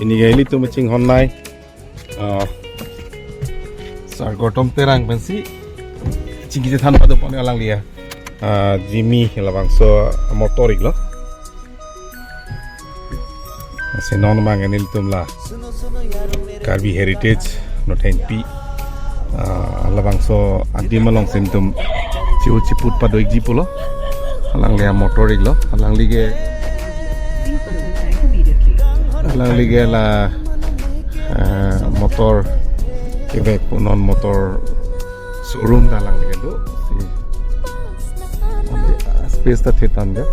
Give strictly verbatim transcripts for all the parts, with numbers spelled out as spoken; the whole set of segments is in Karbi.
Pini ke ilitum chinghon nai, ah, Sar Gautam Terang pensi chingki chethan pado pon alangli ya. Ah, Jimmy labangso motor iklo. Lasi non abang ilitum la Karbi Heritage Nothengpi, ah, labangso adim alongsi ilitum chiu chiput pado ikji pulo. Alangli amotor iklo. Alangli ke, alangli ke la, ah, motor kevek pu non motor showroom ta alangli kedo. Si. Space ta thetan ke.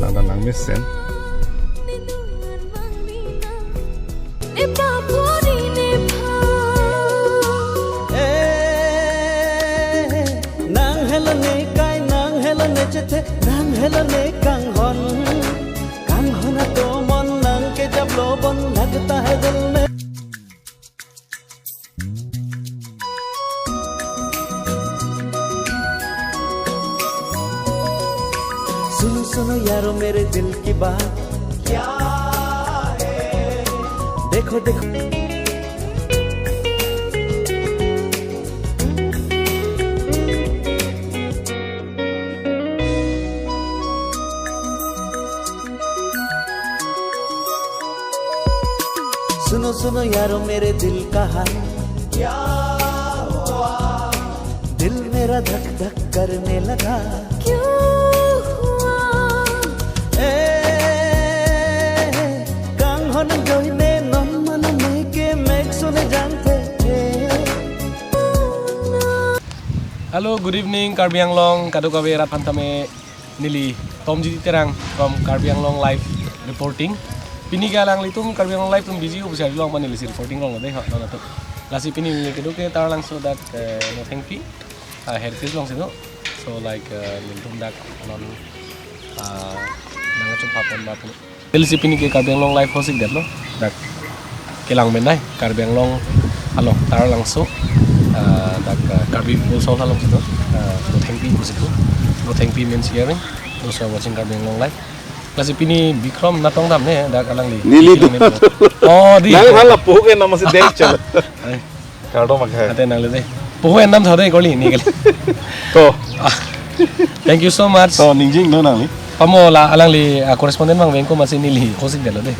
Lang ta langmesen. Nang helo ne kai, nang helo ne chethe, nang helo ne kanghon. Kanghon atomon nang kejaplo bon, lagta hai dil mein. सुनो सुनो यारो मेरे दिल की बात क्या है, देखो देखो। सुनो सुनो यारो मेरे दिल का हाल क्या हुआ, दिल मेरा धक धक करने लगा। क्यों हुआ? ए, kanghon doine non mane ke mek sune jangthe. Hello, good evening, Karbi Anglong, kadokave rat aphan tame neli Tomjit Terang from Karbi Anglong Live reporting. Pini ke alanglitum Karbi Anglong Live atum busy ho pusi arjulong ma, nelisi reporting longle dei ho, non atum. Lasi pini neli kedo ke Taralangso dak, eh, Nothengpi, ah, Heritage alongsi do. So like, eh, nelitum dak non, ah, nangchum papon bapon. Nelisi pini ke Karbi Anglong Live host ikdetlo. Dak kelang menai Karbi Anglong along Taralangso, ah, dak, ah, Karbi People's Hall alongsi do, ah, Nothengpi pusi do. Nothengpi means hearing. Those who are watching Karbi Anglong Live. Lasi pini Bikrom natong dam ne dak alangli. Neli do. Oh, dei. Nang hala puke nama si dek chal. Ai. Kardom akhai. Ate nangli dei. Puhu enam thau dei kali ni kali. To. Ah. Thank you so much. To, ningjing do nangli. Pamo la alangli, ah, correspondent abang vengkok masi neli host ikdetlo dei.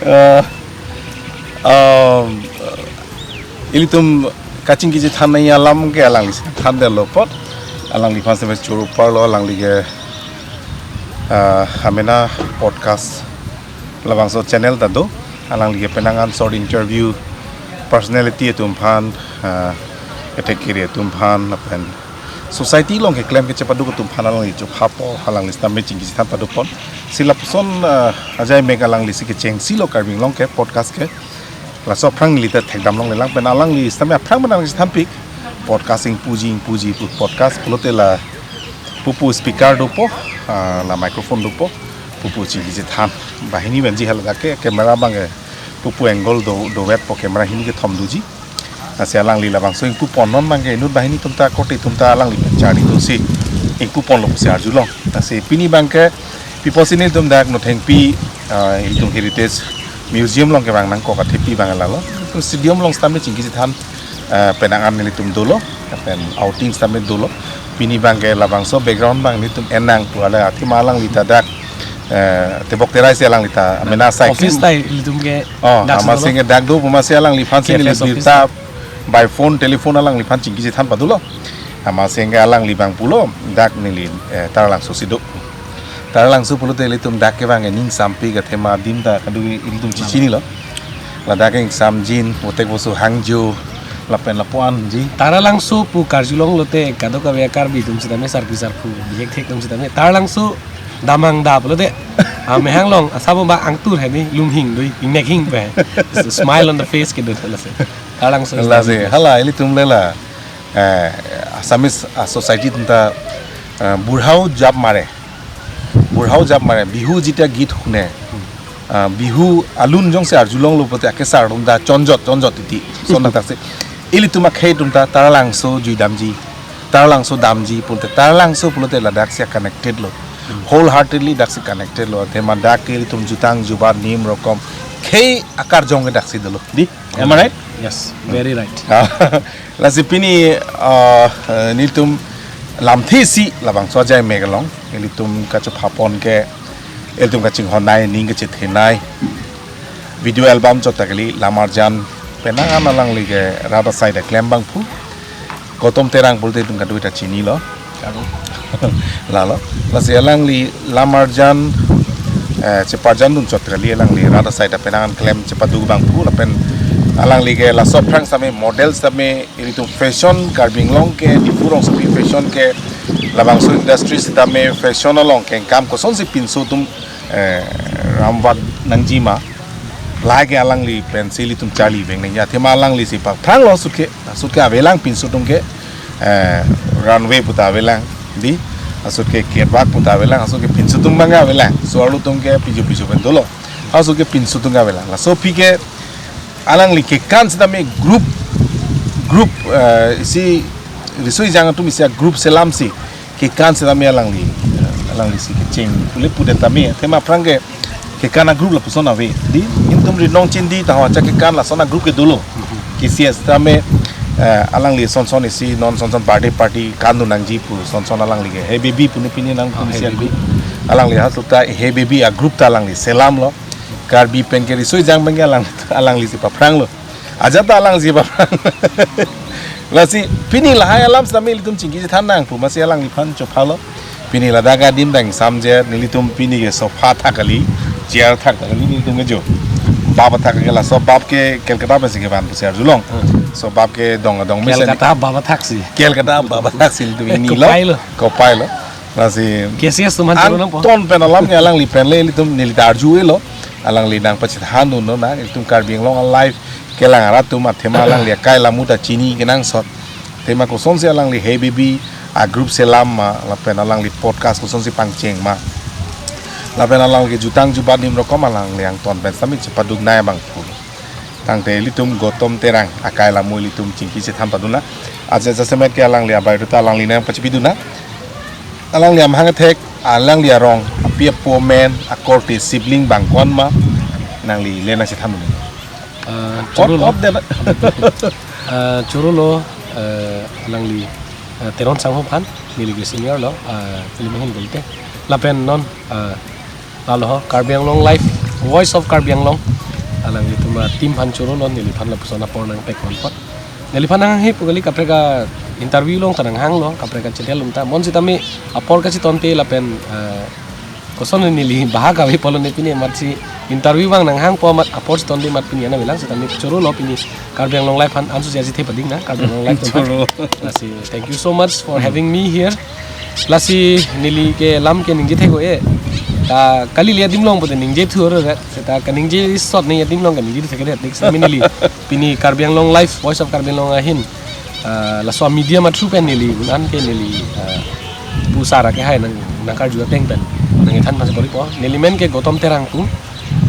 Eh, um, ilitum kachingki chethan nangji alam ke alangli thandetlo apot. Alangliphan seme choro parlo, alangli ke, ah, amena podcast labangso channel ta do, alangli ke penang an short interview, personality atum aphan, ah, kategori atum aphan, lapen society along keklem kechepaduk atum aphan alangli chuphapo, alangli sitame chingki chethan padopon. Si lapuson, ah, ajai mek alanglisi kechengsi lo Karbi Anglong ke podcast ke. Laso aphrang neli ta thekdam longlelang pen alangli sitame aphrang pen alangli thanpik. Podcast ingpuji ingpuji pu podcast pulote la pupu speaker dopo, ah, la microphone dopo, pupu chingki chethan. Banghini vanji hala dak ke camera abang ke pupu angle do, dovetpo, camera hini kethom doji. Lasi alangli labangso ingpupon, non abang ke inut banghini atum ta korte atum ta alangli pen charli atumsi ingpuponlo pusi arjulong. Lasi pini abang ke pi apotsi nelitum dak Nothengpi, ah, itum Heritage Museum along kevang nangkok athepi abang lalo. Itum stadium along sitame chingki chethan, ah, penang an nelitum dolo, pen outing sitame dolo. Pini abang ke labangso background abang nelitum en nang pu ala athema alangli ta dak, eh, tebok terai si alangli ta amena cycling. Office ta ilitum ke. Oh, dak amatsi dolo. Ke dak do pu amatsi alangliphan si K F S neli office birta by phone, telephone alangliphan chingki chethan padolo. Amatsi ke alangli abang pulo, dak neli, eh, Taralangso si do. Taralangso pulote ilitum dak kevang ke ning sampik athema adim ta kadu ilitum chechinilo. Ladak ke ingsamjin, otek bosu hangjo, lapen lapuanji. Taralangso pu karjulong lote kadokave Karbi atum sitame, sarpi sarpo, bihek thek atum sitame Taralangso damhang da pulote amahang along asabo ba angtur heni lumhing doi, ingnek hing pe. Smile on the face kedo lasi. Taralangso is lasi, the hala ilitum le la, eh, Assamese, ah, society atum ta, eh, burhao jap mare. Burhao jap mare, Bihu jita git hune. Ah, Bihu alun jongsi arjulonglo pulote akesar atum ta chonjot, chonjot titi. Lason athak si ilitum akhei atum ta Taralangso juidamji, Taralangso damji pulote, Taralangso pulote ladak si connected lo. Wholeheartedly dak si connected lo. Athema dak ke ilitum jutang jubat nim rokom Hei akarjong ke daksi dolo. Di, am I right? Yes, very right. Lasi pini, uh, uh, nelitum lamthe isi labangso ajai mek along, ilitum kachepapon ke, ilitum kachinghonnei, ning kachethenei. Video album chot ta kali, Lamarjan penang an alangli ke rat asai ta klem abangphu. Gautam Terang pulote itum kadokave ta chinilo. Lalo. Lasi alangli Lamarjan, eh, cheparjandun chot kali, alangli rat asai ta penang an klem chepaduk abangphu lapen alangli ke laso aphrang sitame model sitame ilitum fashion Karbi Anglong ke Diphu rongsopi fashion ke labangso industry sitame fashion along kengkam kosonsi pinso atum, eh, ramvak nangjima. Lahai ke alangli pensi ilitum charli veng nangji. Athema alangli si paphranglo, ahut ke, ahut ke avelang pinso atum ke, eh, runway puta avelang, di, ahut ke catwalk puta avelang, ahut ke pinso atum abang avelang, so-arlo atum ke piju piju pen dolo, ahut ke pinso atum avelang. Laso aphi ke alangli kekan sitame group, group, eh, isi riso ejang atum isi group selamsi kekan sitame alangli, eh, alangli si kecheng pule pudet tame, athema aphrang ke kekan agroup lapuson ave. Di, nelitum rinong chindi ta ho, acha kekan lason agroup ke dolo. K C S tame, eh, alangli son son isi non son son birthday party kandun nangji pu son son alangli ke Hey Baby pu ne pini nang pu Oh, isi Hey agroup. Baby. Alangli ahut ta Hey Baby agroup ta alangli selamlo. Karbi pen ke riso ejang pen ke alang, alangli si paphranglo. Ajat ta alang si paphrang. Lasi pini lahai alam sitame ilitum chingki chethan nangpo, amatsi alangliphan chophalo. Pini ladak adim dang samjet, nelitum pini ke sofa thak kali, chair thak kali, nelitum ke jo. Bap athak ke laso bap ke Kolkata pensi kevan pusi arjulong. Hmm. So bap ke dong adong mesen. Kolkata bap athaksi. Kolkata bap athaksi nelitum inilo. Kopailo. Kopailo. Lasi K C S atum an choro nangpo. Anton pen alam ke alangli pen le ilitum neli ta arju-elo. Alangli nangpachethandun non na, ilitum Karbi Anglong a-life kelang arat atum athema alangli akai alamut ta chini kenangsot. Athema kosonsi alangli Hey Baby agroup selam ma, lapen alangli podcast kosonsi pangcheng ma. Lapen alangli jutang jubat adim rokom alangli angton pen sitame chepaduknei abangphu. Tangte ilitum Gautam Terang akai alamo ilitum chingki chethan padun na. Aja jasemet ke alangli abiography ta alangli nangpachipidun na. Alangli amahang athek, alangli arong, api apo amen, akorte sibling abang ko-an ma, nangli le nangchethan dun. Ah, choro lo. Kot, kot de na. Ah, choro lo, eh, alangli, eh, Teron Sangho aphan, neli ke senior lo, ah, film ahin pulote. Lapen non, ah, lalo ho, Karbi Anglong Live, Voice of Karbi Anglong. Alanglitum a-team aphan choro lo, neliphan lapuson apor nangpek apot. Neliphan nanghanghe pu kali, kaprek a-interview along ta nanghanglo, kaprek a-channel along ta. Bonsitame apor kachetonte lapen, eh, koson neli bahak ave pulo ne pini amatsi interview abang nanghangpo amat apor chetonte amat pini ana avelang sitame choro lo pini Karbi Anglong Live aphan ansu si aji the pading na Karbi Anglong Live atum aphan. Choro. Lasi, thank you so much for having me here. Lasi neli ke lam ke ningje thek-o-e. Ta kali le adim along pute ningje thur ret. Seta kaningje sot ne adim along kaningje thek ret. Dik sami neli pini Karbi Anglong Live, Voice of Karbi Anglong ahin, ah, laso media mathu pen neli, un-an ke neli, ah, pu sara ke hai nang, nangkarju ateng pen nangkethan pasi pori po. Neli men ke Gautam Terang pu.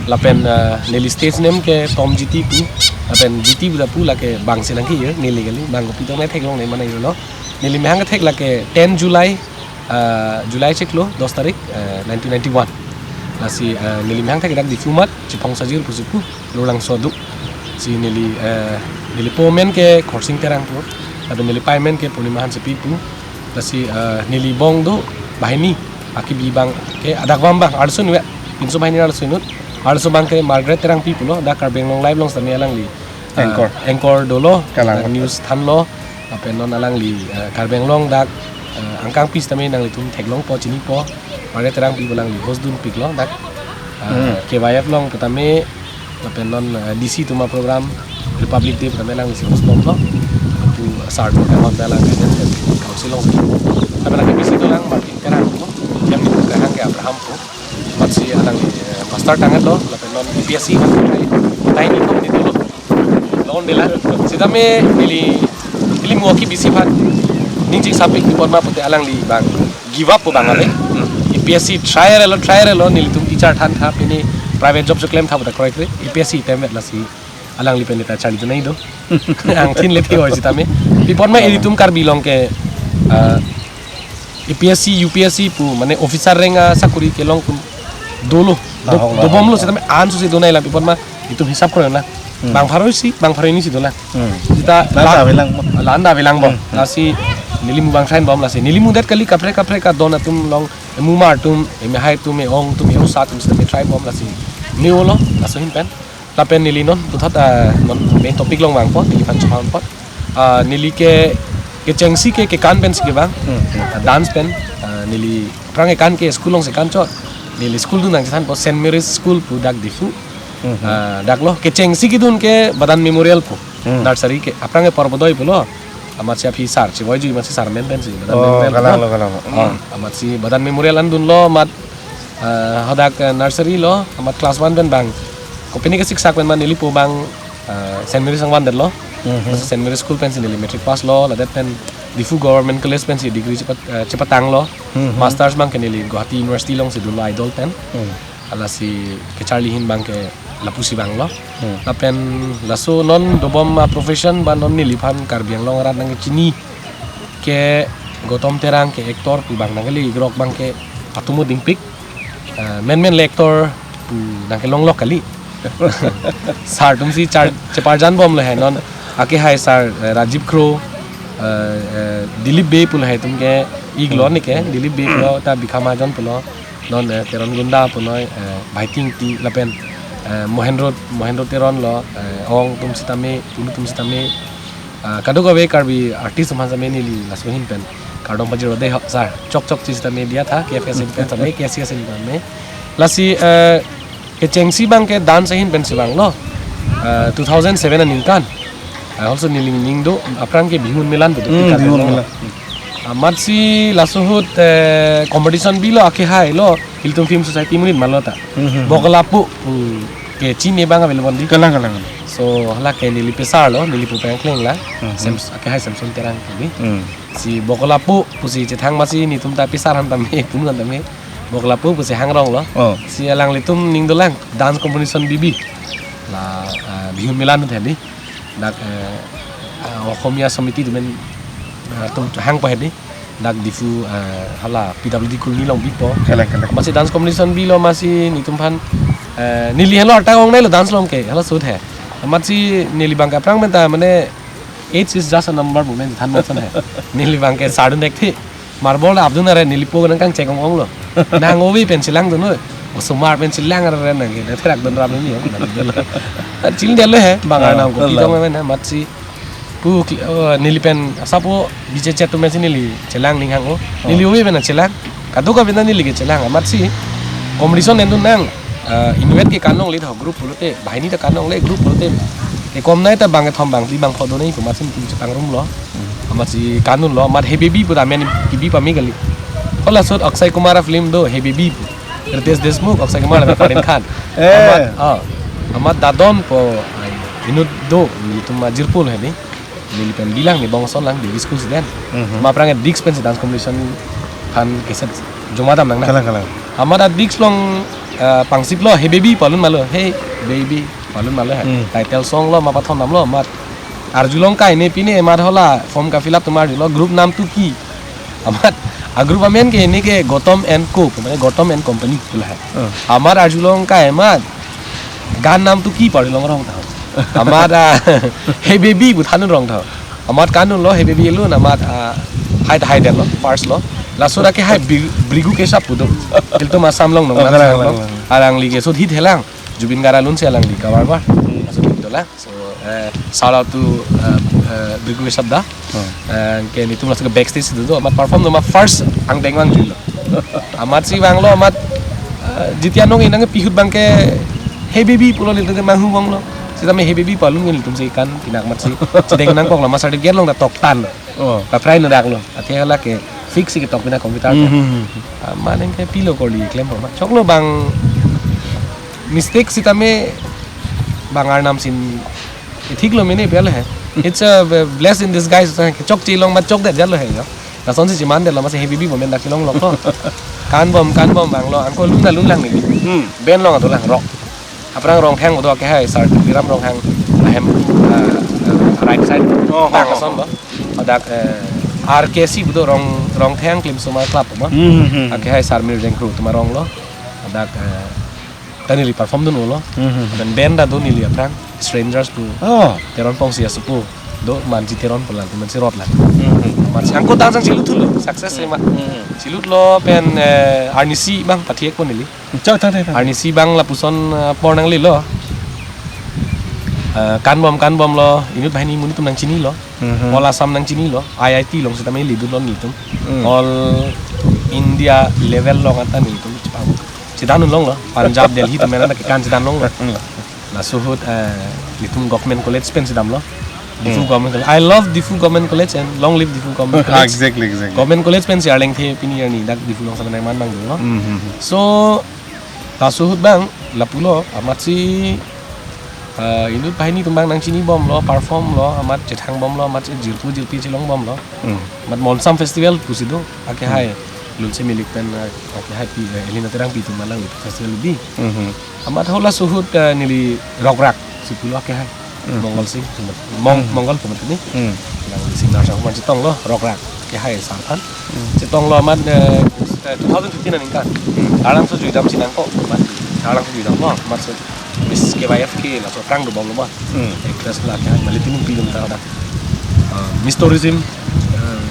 Lapen, ah, neli stage name ke Tom G T pu. Lapen G T pu ta pu lake bang si nangke-ir, neli kali, bang kopi tong nai theklongle mane-irlo. Neli amahang athek lake ten July, ah, July chiklo, dos tarik, ah, nineteen ninety-one. Lasi, ah, neli amahang athek dak Diphu amat, Chiphong Sajir pusi pu, Lorlangso aduk. Si neli, ah, neli po amen ke Khorsing Terang pu. Lapen neli pei amen ke Purnima Hansepi pu. Lasi, ah, neli bong do banghini, akibi abang ke adak vam abang, arloso inut, pinso banghini arloso inut. Arloso abang ke Margaret Terangpi pulo, dak Karbi Anglong Live along sitame alangli, ah, Anchor. Anchor dolo, Kalang. Dak news thanlo, lapen non alangli, eh, Karbi Anglong dak, eh, angkangpi sitame nanglitum theklongpo, chinipo, Margaret Terangpi pu alangli host dunpiklo, dak, eh, Hmm. K Y F along pu tame, lapen non, eh, D C atum a-program, Republic Day pu tame alangli si host bomlo, pu sar pu kahon alangli, council along. Lapen lake bisi dolang, Martin Terang pu, yang di kahang ke Abraham pu. Amatsi alangli, eh, master tanglo, lapen non U P S C aphan try, try ni kok ni dolo. Loan dela. Sitame neli, neli mo aki bisi aphan ning chingsapik ni pon ma pute alangli abang give up pu abang ave. Hmm. U P S C try relo, try relo, nelitum teacher than tha, pini private job choklem tha pute kroikre. U P S C attempt lasi alangli pen ta charli dunai do. Angthin le thi oi sitame. Pi pon ma Oh. ilitum Karbi along ke, ah, A P S C, U P S C pu, mane officer rank asakuri kelong pu dolo. Do-, Ah, hong lo, dobomlo hong lo. Sitame ansu si donai la pi pon ma Itum hisap kroilang. Hmm. Bang pharo isi, bang pharo hini si dolang. Hmm. Seta la-an ta avelang. La-an ta avelang bom. Hmm. Lasi neli mu bang train bom lasi. Neli mudet kali kaprek kaprek adon atum along, emumar atum, emehai atum, e-ong atum, e-osa atum seta me train bom lasi. Neli olo, laso ahin pen. Lapen neli non puthot, ah, non main topic along vangpo, neliphan chephan apot. Ah, neli ke, kechengsi ke, kekan pensi kevang. Hmm, hmm. Ah, dance pen, ah, neli aphrang kekan ke school alongsi kan chot. Neli school dun nangchethanpo Saint Mary's School pu dak Diphu. Hmm, hmm. Ah, dak lo, kechengsi kedun ke Badan Memorial pu. Hmm. Nursery ke, aphrang ke Porbodoi pulo. Amatsi aphi sar, chevoi jui amatsi sar men pensi, Badan Oh, Memorial kalang lo. Lo, kalang lo. Oh, Hmm. amatsi Badan Memorial an dunlo, amat, ah, hadak, eh, nursery lo, amat class one pen bang. Kopine ke siksak pen ma neli po bang, ah, Saint Mary's angvan detlo. Mhm. Saint Mary's School pensi neli matric pass lo, ladet pen Diphu Government College pensi degree chepat-, eh, chepatanglo. Mhm. Masters bang ke neli Guwahati University alongsi dunlo Idol pen. Hmm. Lasi kecharli ahin bang ke lapusi vanglo. Hmm. Lapen laso non dobom a-profession ba non neliphan Karbi Anglong arat nangkechini ke Gautam Terang ke actor pu bang nangkele, grok bang ke atumu dingpik. Eh, menmen le actor pu nangkelong lok kali. Sar atumsi char-, cheparjan bomlo he non. Akehai sar, eh, Rajiv Kro, eh, eh, Dilip Bey pulo he atum ke, iglo Hmm. ne ke, Dilip Bey pulo, ta Bikha Mahajon pulo, non, eh, Teron Gunda punoi, eh, Bhaiting Ti lapen, eh, Mohendro, Mohendro Teron lo, eh, ong atum sitame, pulu atum sitame, ah, kadokave Karbi artist atum sitame neli laso ahin pen kardom pajirlo dei ho sar, chok chokche sitame diya tha, K F S ahin pen sitame, K S C ahin pen sitame. Lasi, eh, kechengsi bang ke dance ahin pensi vanglo. Eh, two thousand seven aningkan. Eh, also neli ning do, aphrang ke Bihu Unmilan do, Hmm, tika Bihu telo. Unmilan. Amatsi laso ahut, eh, competition bilo akehai lo, Hilitum Film Society amonit malo ta. Hmm, hmm, hmm. Bokolapu, hmm, kechini bang available di. Kalang, kalang. So, hala ke neli pesar lo, neli pu pengkleng la. Hmm, hmm. Sems-, akehai Samson Terang kali. Hmm. Si Bokolapu pusi chethang amatsi netum ta pesar han tame, punu han tame. Bokolapu pusi hangrong lo. Oh. Si alanglitum ning dolang dance competition bibi. La, ah, Bihu Unmilan tadi. Dak, eh, ah, Ohomia Samiti atum, ah, atum hangpo hedi. Dak Diphu, ah, hala P W D colony along bipo. Kalang, kalang. Amatsi dance competition bilo amatsi netum aphan, eh, neli helo arta ong nai lo dance along ke. Hala sut he. Amatsi neli bang ke aphrang pen ta mane age is just a number pu men than mo son he. Neli bang ke sardun dek thi. Marbol da abdun are neli po nangkangchek ong ong lo. Nang ovi pen chelang dunlo. Osomar pen chelang are nang ke. Therak dun ram ni ong. Chil delo he. Bang Ah, arnam ko kalang. Pitong men amatsi. Pu kli-, oh, neli pen sapo biche chet tu men si neli chelang ning hang o. Oh. Neli ovi pen chelang. Kadokave neli ke chelang amatsi. Competition endun nang. Ah, inutvet ke kan longle tho group pulote, banghini ta kan longle group pulote. Ekom nai ta bang kethom bang phli bang pho do nai pu amatsi netum chepangrumlo. Hmm. Amatsi kan dunlo, amat Hey Baby pu ta amen kebi pame kali. Hala sut Akshay Kumar a-film do, Hey Baby pu. Ritesh Deshmukh, Akshay Kumar lapen Farid Khan. Eh. Amat, ah, amat Dadon pu, ai, inut do, netum ajirpo lo hedi. Neli pen bilang ne bong ason lang, Devi School student. Mhm. Ma aphrang disc pensi dance competition aphan keset joma dam nang na. Kalang, kalang. Amat disc along, eh, pangsip lo, Hey Baby pu alun malo, Hey Baby pu alun malo he. Hmm. Title song lo, ma pathon nam lo, amat arjulong kai ne pine, amat hala form ka-fill up atum arjulo, group nam tu ki. Amat, a-group amen ke ne ke Gautam and Co, mane Gautam and Company, pu la he. Hmm. Amat arjulong kai amat, gan nam tu ki pu arjulong rong tha. Amat, ah, Hey Baby pu than rong tha. Amat kan dunlo Hey Baby alun amat, ah, hai hai detlo, first lo. Laso ra ke hai Bri-, Brigu Keshav pu do. Ilitum Assam along nong Oh, lang kalang, lang, kalang, lang. Alangli ke sut hit helang. Zubeen Garg alun si alangli cover bar. Hmm. Laso hit dolang. So, eh, shout out to, eh, eh, Brigu Keshav da. Hmm. Eh, ke netum laso ke backstage do do. Amat perform do amat first angdeng vangjuilo. Amatsi vanglo amat, eh, jitia nong inang pihut bang ke Hey Baby pulo netum ke manghu vanglo. Sitame Hey Baby pu alun netum si kan pinak amatsi. Chedeng nangkoklo amat certificate along ta toktan. Oh. Ka prize no daklo. Athe hala ke fix si ketok pina computer. Hmm, hmm, hmm. Ah, mane ke pilo korli klem amat. Choklo bang mistake sitame bang arnam sin ithik lo mene bel he. It's a bless in disguise. Chokche long amat chokdet jalo he yo. Lason si cheman detlo amatsi Hey Baby pu amen dak chelong lok lo. Kan bom, kan bom vanglo. Angko lun na lun lang ni. Hmm. Band along adolang rock. Aphrang Rongthang pu do akehai sar Tuliram Ronghang ahem, ah, ah, right side. Oh, bang oh, ason oh. Lo. Hadak, eh, R K C pu do Rong, Rongthang Klimsomar Club ma. Hmm, hmm, hmm. Akehai sar Mir Jengkru atum arong lo. Hadak, eh, ta neli perform dun ulo. Hmm. Pen band ta do neli aphrang, Strangers pu. Oh. Teron Pongsi asopo do, Manji Teron pu lang, Manji Rot lang. Hmm. Manji angko tang sang chilut thulo, success ema. Hmm. Chilutlo pen, eh, Arnisi abang pathiek po neli. Chok, chok, chok, chok. Arnisi abang lapuson, eh, apor nanglelo. Eh, kanbom, kanbomlo, inut banghini monit atum nangchinilo. Mhm. All Assam nangchinilo, I I T along sitame ledunlo nelitum. Hmm. All India level along anta nelitum chepang. Chedan longlo, Punjab, Delhi atum anta kekan chedan longlo. Hmm. Laso ahut, eh, nelitum Government College pen chedamlo. Diphu Hmm. Government College. I love Diphu Government College and long live Diphu Government College. Exactly, exactly. Government College pensi arleng the pini arni dak Diphu along sampai nangman bang dolo. Hmm, hmm, hmm. So, laso ahut abang, lapulo, amatsi, eh, inut banghini atum abang nangchinibomlo, performlo, amat chethangbomlo, amatsi jirpo jirpi chelongbomlo. Hmm. Amat Monsam Festival pusi do, akehai. Hmm. Lunse Milik pen, eh, akehai pi, eh, Elina Terangpi atum alang festival di. Hmm. Amat halaso ahut, eh, neli Rok Rak si pulo akehai. Hmm. Mongol Sing, Mong-, Hmm. Mongol Pumat ni. Hmm. Nang singer sang man chetonglo, Rok Rak akehai sar aphan. Hmm. Chetonglo amat, eh, eh, two thousand fifteen aningkan. Hmm. Arlangso juidam si nangkok, amat. Arlangso juidamlo, amat so Miss K Y F K laso aphrang dobomlo amat. Hmm. Actress la akehai, Malitin Ingti atum ta ada. Eh, Miss Tourism, eh,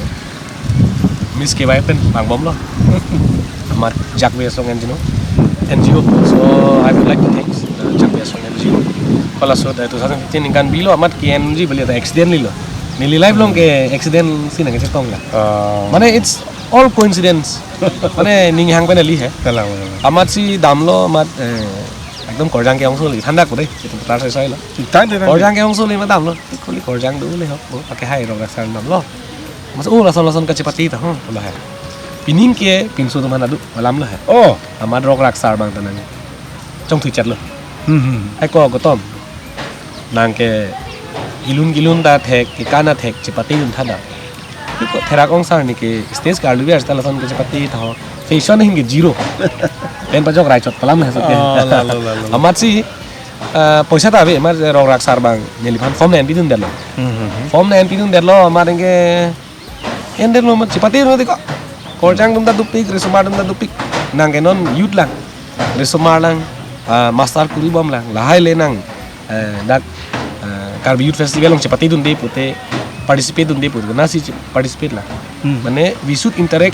Miss K Y F pen vangbomlo. Amat Jakve Asong N G O. N G O. So, I would like to thanks, uh, Jakve Asong N G O. Halaso ahut, uh, two thousand fifteen aningkan bilo, amat K N G beli ta accident lilo. Neli life along ke accident si nangchetong la. Ah. Mane, it's all coincidence. Mane, ning hang pen neli he. Kalang, kalang. Amatsi damlo, amat, eh, ekdom Korjang ke-ongso le, thandak ko de, itu putar sai sai lo. Thank you, thank you. Korjang ke-ongso le, amat damlo. Kuli Korjang do le ho, oh, akehai Rok Rak sar damlo. Mas, oh, lason lason kachepate ta ho, pulo he. Pining ke pinso atum aphan adu alam lo he. Oh. Amat Rok Rak sar abang ta nang chongthui chetlo. Hmm, hmm. Hai ko Gautam. Nang ke ilun ilun ta thek, kekan ta thek, chepate dun tha da. Ko Therak Ong sar ni ke stage ke arlu biar ta lason kachepate ta ho. Fashion ahin ke zero. Pen pajok rai chot pu alam he so ke. Oh, lalo, lalo. Amatsi, eh, poisa ta ave, amat Rok Rak sar abang neliphan form nangpi dundetlo. Hmm, hmm, hmm. Form nangpi dundetlo, amat ke endetlo amat chepate dun tiko. Korjang atum ta dopik, risomar atum ta dopik. Nang ke non youth lang. Risomar lang, ah, master kuribom lang. Lahai le nang, eh, dak, eh, Karbi Youth Festival along chepate dunde pute, participate dunde pute, nasi che-, participate lang. Hmm. Mane, we should interact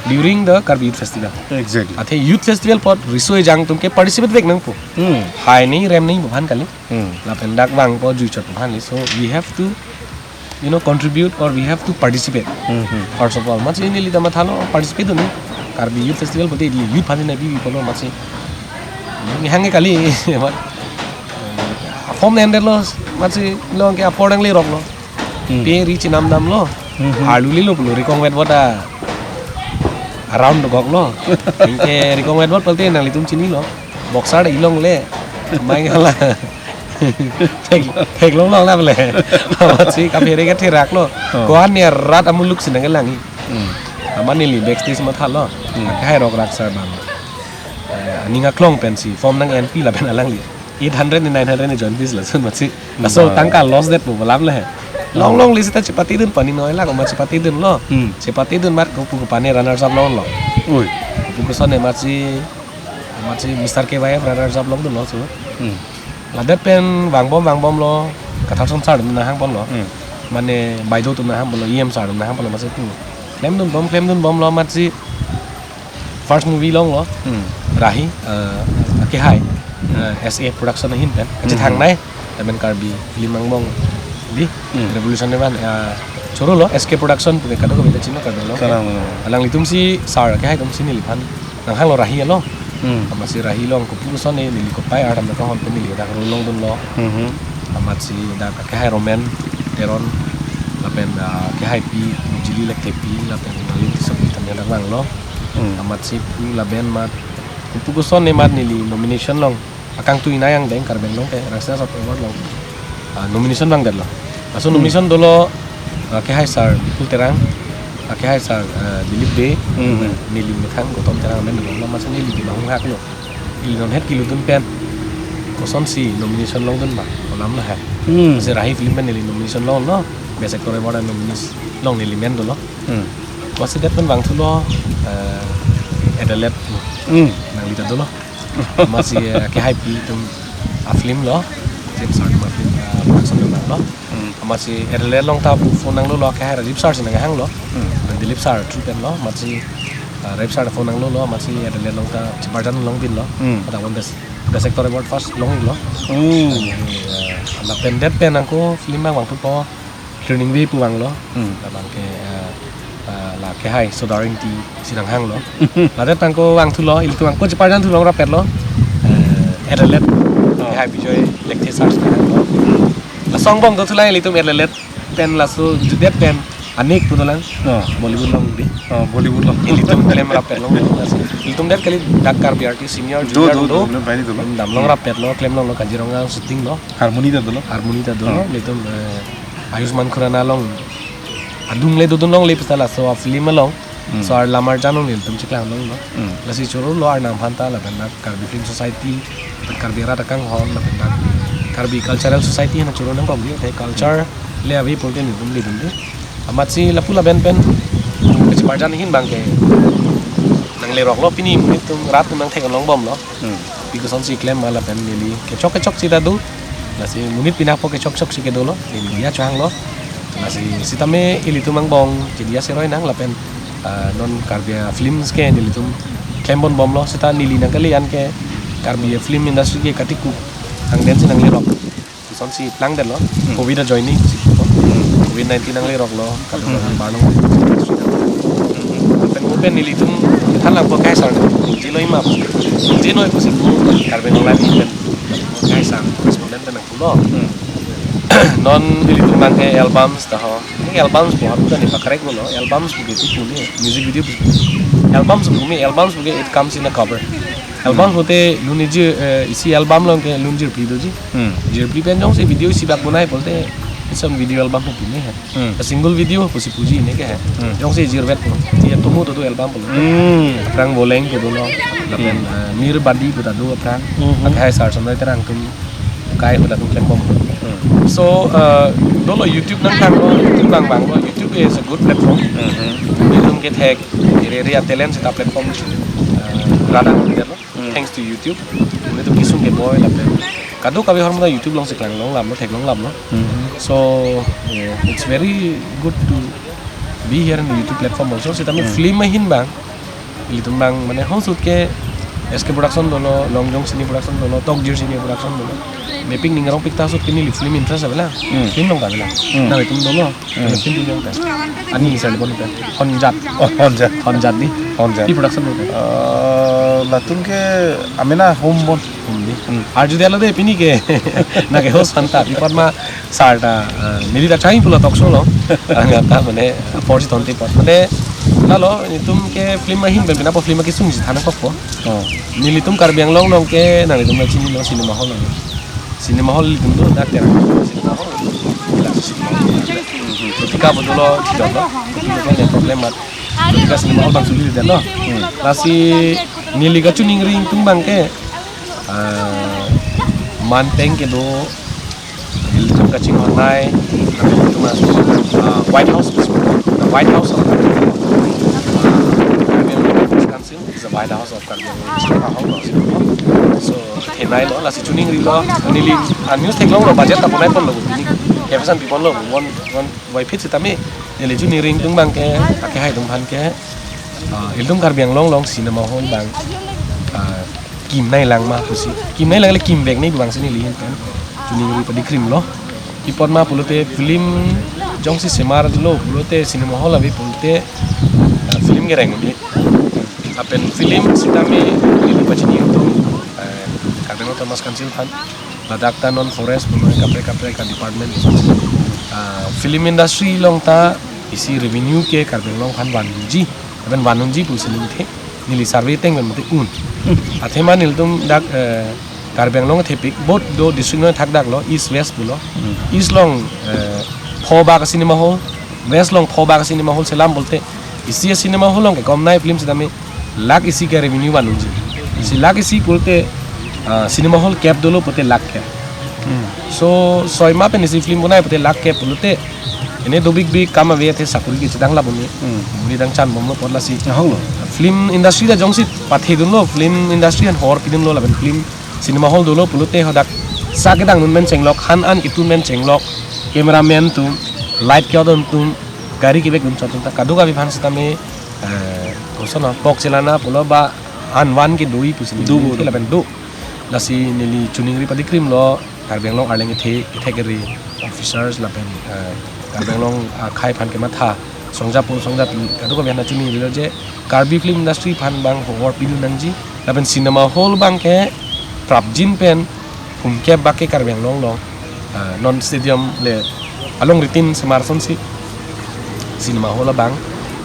during the Karbi Youth Festival. Exactly. Athe Youth Festival apot riso ejang atum ke participate vek nangpo. Hmm. Hai ni rem ni pu aphan kali. Hmm. Lapen dak vangpo jui chot pu aphan li. So we have to, you know, contribute or we have to participate. Hmm, hmm. First of all, amatsi neli ta mathalo participate dun ni. Karbi Youth Festival pute youth aphan nangpipo lo amatsi. Neli hang kali, amat. Form nangdetlo, amatsi along ke apor nangleroklo. Hmm. Pe ri chinam damlo. Hmm, hmm. Arlu lilo pulo, Rikong Vetbot around goklo. Anke Rikong Vetbot pulote nanglitum chinilo. Boxer ta ilong le. Mai ngala. Thek, theklong long na pule. Amatsi kaphere ke theraklo. Oh. Ko-an ni rat amuluk si nangkelang-i. Hmm. Amat neli backstage mathalo. Hmm. Akehai Rok Rak sar abang, eh, aning aklong pensi form nang-enpi lapen alangli eight hundred ni nine hundred ni join fees lason amatsi. Hmm. Laso tangka loss det pu alam le he. Long Oh. long le seta chepate dun pani noi la ko amat chepate dunlo. Hmm. Chepate dun amat ko pu ko pani runners up longlo. Ui. Ko pu koson amatsi, amatsi Mister K Y F runners up longdunlo so. Hmm. Ladak pen vangbom vangbomlo, Katharson sar atum nanghangponlo. Hmm. Mane baideo atum nanghangponlo, E M sar atum nanghangponlo amatsi pu. Klemdunbom, klemdunbomlo amatsi first movie longlo. Hmm. Rahi, eh, akehai, Hmm. eh, S A Production ahin pen. Kachethang Hmm. nai, lapen Karbi film angbong di, Hmm. Revolution ni van, eh, chorolo, S K Production, pute kadokave ta chino Karbi lo. Kalang, kalang. Alanglitum si sar akehai atum si neliphan nanghanglo Rahi along. Hmm. Amatsi Rahi along kopu koson ne neli kopai ardam kahon pen neli dak role longdunlo. Mhm. Amatsi dak akehai Roman Teron lapen, ah, akehai pi Jili Lekthepi lapen Nalin Tissopi tame dak vanglo. Hmm. Amatsi pu lapen amat kopu koson ne amat neli nomination along akangtui nai angdeng Karbi Anglong ke Rangsen Asap Award along, ah, nomination vangdetlo. Laso Hmm. nomination dolo, ah, akehai sar Bipul Terang, akehai sar, ah, Dilip Bey, Hmm. neli methang Gautam Terang amen dolo, amatsi neli kemahang haklo. Ili non het kelutdun pen kosonsi nomination longdun ma, pu alam lo he. Hmm. Si Rahi film pen neli nomination longlo, Best Actor Award nomination along neli men dolo. Hmm. Amatsi det pen vangthulo, eh, Adelaide Hmm. nangli ta dolo. Amatsi, eh, kehaipi atum a-film lo, James Hart atum a-film, eh, production lo nang lo. Hmm. Amatsi Adelaide along ta phone nanglo lo, kehai Rajiv sir si nanghang lo. Hmm. Dilip sir through pen lo, amatsi, eh, Rajiv sir phone nanglo lo, amatsi Adelaide along ta cheparjan long pin lo. Hmm. Pada one best, best actor award first long lo. Hmm. Eh, lapen det pen ako film abang vangthupo, Learning Way pu vanglo. Hmm. Labang ke, eh, eh, la kehai Sodar Ingti si nanghang lo. Ladet tangko vangthu lo, ilitum ako cheparjan thu long rapet lo. Eh, Adelaide. Oh. Kehai Bijoy Lekthe sir si nanghang lo. Laso angbong do thulang ilitum Adelaide pen laso judet pen Anik pu dolang. Oh. Bollywood along dei. Oh, Bollywood along. Ilitum klem rapet lo. Ilitum det kali dak Karbi artist senior, do, junior do, do. Do, do, do. Dam long rapet lo, klem longlo, Kaziranga shooting lo. Harmony ta dolo. Harmony ta dolo, hmm, ilitum, eh, Ayushmann Khurrana along adung le dodun longle pista laso a-film along. Hmm. So arlam arjan along ilitum cheklang longlo. Hmm. Lasi choro lo arnam aphan ta lapen dak Karbi Film Society, lapen Karbi Rat Akanghon, lapen dak Karbi Cultural Society hana choro nangkok dei, te culture le ave pulote ilitum ledun dei. Amatsi lapu lapen pen cheparjan ahin abang ke nanglerok lo, pini monit atum rat atum nangthek longbom lo. Hmm. Pi kosonsi klem ma lapen neli kechok kechok si ta do. Lasi monit pinakpo kechok chok si kedo lo. Neli diya chohang lo. Lasi sitame ilitum angbong chediya seroi nang lapen, ah, non Karbi films ke nelitum klem bon bom lo. Sita neli nangkali an ke Karbi film industry ke katikuk angden si nanglerok. Kosonsi plangdet lo. Hmm. Covid ajoine si. Hmm. Covid nineteen nanglerok lo. Kadokave, hmm, barnong. Pen mo pen nelitum than langpo kaisar. Jilo ima. Jino ipo si Karbi Anglong Live pen kaisar correspondent pen nangpulo. Hmm. Non nelitum abang ke albums ta ho. Ini albums pu hap ta ne pakrek lo. Albums pu ke itu pu ne. Music video pu. Albums pu me, albums pu ke it comes in a cover. Album, hmm, pulote lun iji, eh, isi album along ke lun jirpi doji. Hmm. Jirpi pen jongsi video isi bak bonai pulote ison video album pu pine he. Hmm. A single video pusi puji ne ke he. Hmm. Jongsi jirvet pu. Iya tumu to do album pu. Hmm. Aphrang Boleng pu dolo. Lapen, hmm, eh, Mir Badi pu ta do aphrang. Hmm. Akhai Sar Sonoi Terang atum kai pu latum klem bom. Hmm. So, eh, dolo YouTube nangthan lo, YouTube nang bang lo. YouTube is a good platform. Hmm. Nelitum kethek iri iri a-talent seta platform, eh, radang dolo. Hmm. Thanks to YouTube. Nelitum kesung keboi lapen kadokave ahormu ta YouTube along si klang longlam lo, thek longlam lo. Hmm. So, eh, it's very good to be here in the YouTube platform also. Sitame, hmm, film ahin abang ilitum abang mane hosut ke S K Production dolo, Long Jong Cine Production dolo, Tokjir Cine Production dolo. Mepik ning arong pik ta sut ke neli film interest avelang. Hmm. Film along ta avelang. Hmm. Nelitum dolo. Hmm. Film film along ta. Ani sar bon ta. Honjat. Oh, Honjat. Honjat dei. Honjat. Pi production lo ta. Eh, latum ke amena home bon. Home dei. Hmm. Arju dia lo dei pini ke. Na ke host aphan ta. Pi apot ma sar ta, eh, neli ta chai pulo talk show along. Angta mane, eh, por si tonte por. Mane, lalo, nelitum ke film ahin pen pina po film kesung si than nangkokpo. Oh. Nelitum Karbi Anglong along ke, nanglitum ta chinilo cinema hall along. Cinema hall nelitum do dak Terang. Cinema hall. Ila cinema hall. Tika betul lo, tidak lo. Betul lo, problem mat. Tika cinema hall abang sulit dei lo. Hmm. Lasi neli kachiningri atum abang ke, ah, manpeng kedo, ilitum kachinghon nai, ah, White House, the White House of, ah, Karbi Anglong Council is the White House of Karbi Anglong. So, thenei lo, lasi chiningrilo, neli, ah, news theklonglo, budget ta bonai ponlo, neli, kephasan pi ponlo, one, one, wai phit sitame, neli chiningri atum abang ke, akehai atum aphan ke, ah, ilitum Karbi Anglong along cinema hall abang, ah, kim nanglang ma pusi. Kim nanglang le kimvek nangji abang si neli ahin pen chiningri padi krim lo. Pi apot ma pulote film jongsi semar lo pulote cinema hall ave pulote, ah, film kereng un-e. Lapen film sitame neli pachini atum, eh, Karbi Anglong Autonomous Council aphan. Ladak ta non forest pulo kaprek kaprek a-department. Ah, film industry along ta isi revenue ke Karbi Anglong aphan van unji. Lapen van unji pusi ningthe, neli survey ateng pen mate un. Athema nelitum dak, eh, Karbi Anglong thepik, both do district along thakdak lo, East West pulo. Hmm. East along, eh, pho bak cinema hall, West along pho bak cinema hall selam pulote, isi cinema hall along ke kom nai film sitame lakh isi ke revenue van unji. Si lakh isi pulote, ah, cinema hall kep dolo pulote lakh kep. Hmm. So, soi ma pen isi film bonai pulote lakh kep pulote, Ene dobik bik kam ave athe sakuri kechedang laboni. Hmm. Boni dang chan bomlo apot lasi. Ahok lo. Film industry ta jongsi pathedunlo, film industry an hor pidunlo lapen film cinema hall dolo pulote hadak sa kedang dun pen chenglok, han an ketun pen chenglok, cameraman atum, light ke-on atum, gari kevek dun chot atum ta kadokave aphan sitame, eh, koson pok chelana pulo ba an van ke doi pusi do, do, do. Lapen do. Lasi neli choningri padikrimlo, Karbi Anglong Arleng kethe, kethe kere officers lapen, eh, Karbi Anglong akhei aphan kematha, songjapo songjapi kadokave aphan choningrilo je Karbi film industry aphan bang hor pidun nangji, lapen cinema hall bang ke prapjin pen pumkep bak ke Karbi Anglong along, ah, non stadium le along ritin semar sonsi cinema hall abang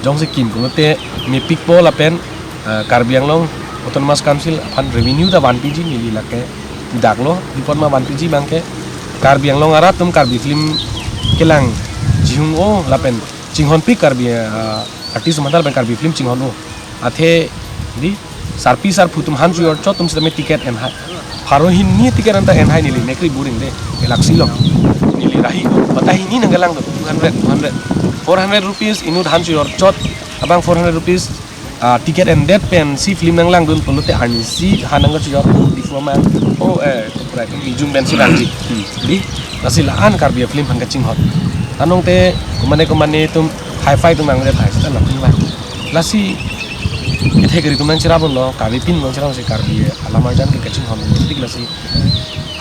jongsi kim pulote mepikpo lapen, ah, Karbi Anglong Autonomous Council aphan revenue ta vanpiji neli lake pudaklo, dipon ma vanpiji bang ke Karbi Anglong arat atum Karbi film kelangjihung-o lapen chinghonpik Karbi, ah, artist atum lapen Karbi film chinghon-o. Athe di sarpi sarpo atum han chojor chot atum sitame ticket enhai. Pharo hini ticket anta enhai neli mekri boring de. Galaxy lo. Neli rahi bata hini nangkelang do two hundred, two hundred. Four hundred rupees inut han chojor chot. Abang four hundred rupees, ah, ticket endet pensi film nanglangdun pulote arnisi han nangkachojor di forma. Oh, eh, right. Mijung pensi rangji. Hmm. Di, lasi la-an Karbi film aphan kachinghon. Anong te kumane kumane atum hi-fi atum nangre thai sita nangkung la. Lasi kethe kere atum nangcherap lo, Karbi pin nangcherap si Karbi alam arjan ke kachinghon dik lasi.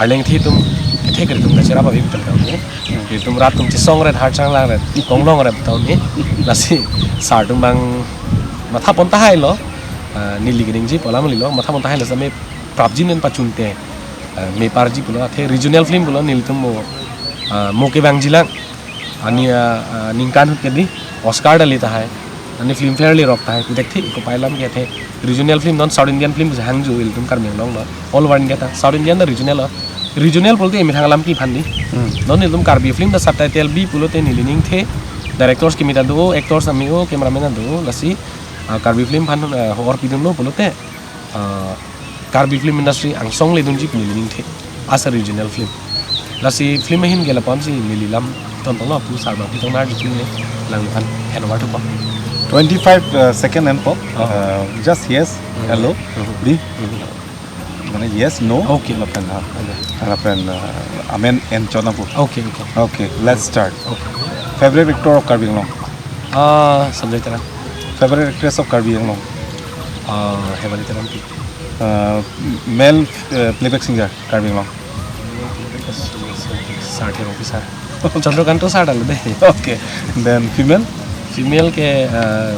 Arleng kethe atum kethe kere atum kacherap abi betul kau ni. Itum rat atum chesong ret, harchang lang ret, konglong ret tau ni. Lasi sar atum bang matha pon tahai lo. Ah, neli keningje pu alam lilo, matha pon tahai lo sitame prapjin pen pachunte, ah, meparji pulo, athe regional film pulo nelitum mo, ah, mo kevangjilang. Ani, ah, ah, ningkan ahut ke di Oscar ta le tahai. Ani Filmfare le rok tahai. Pu thekthe, iko pai alam ke athe regional film non South Indian film si hangjo ilitum Karbi Anglong lo. All over India ta. South Indian ta regional lo. Regional pulote emethang alam kephan di. Hmm. Non ilitum Karbi film ta subtitle bi pulote neli ningthe. Directors kimi ta do, actors ami o, cameraman ta do, lasi, ah, Karbi film aphan, ah, hor pidunlo pulote, ah, Karbi film industry angsong ledunji pu neli ningthe as a regional film. Lasi film ahin ke lapu-an si neli lam tontonglo pu sar bang pitong nar jitun ne lang aphan hand over thupo. Twenty-five, uh, second and pop. Oh. Uh, just yes, Hmm. hello, Hmm. di. Hmm. Mane yes, no. Okay. Lapen, ha. Okay. Lapen, uh, amen en chona pu. Okay, okay. Okay, let's start. Okay. Favorite actor of Karbi Anglong? Ah, Sanjay Terang. Favorite actress of Karbi Anglong? Ah, Hemali Terangpi. Uh, male, uh, playback singer Karbi Anglong? Sar Terangpi sar. Chandrakanta sar ta lo de. Okay. Then female? Female ke, uh,